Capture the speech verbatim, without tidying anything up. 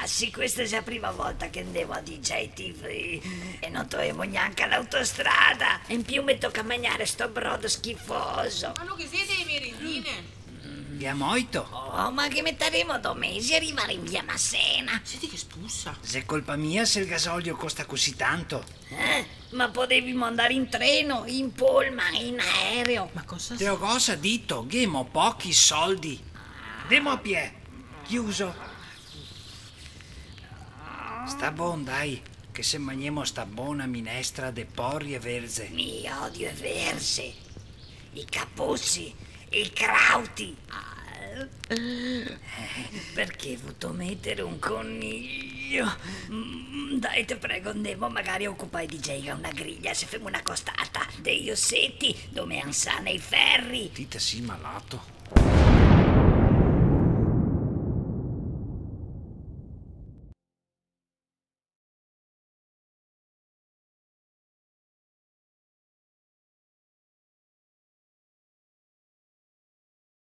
Sì, questa xe la prima volta che ndemo a D J T V e no tovemo gnanca l'autostrada. E in più me toca magnare sto brodo schifoso. Ma no ghe xe dee merendine? Ghe ga moito? Oh, ma che metaremo do mesi a rivare in via Masena? Senti che spusa. Xe colpa mia se el gasolio costa cusì tanto? Eh? Ma podevimo andare in treno, in pullman, in aereo. Ma cosa Te lo go dito, ghemo pochi soldi. Ndemo a pie. Chiuso. Sta bon, dai, che se magnemo sta bona minestra de pori e verze. Mi odio e verze, i capusi, i crauti. Ah. Perché vuto metere un coniglio? Mm, dai, te prego, ndemo, magari ocupa i D J ga una griglia, se femo una costata. Dei oseti, do me ansane i feri. Ti te si malato.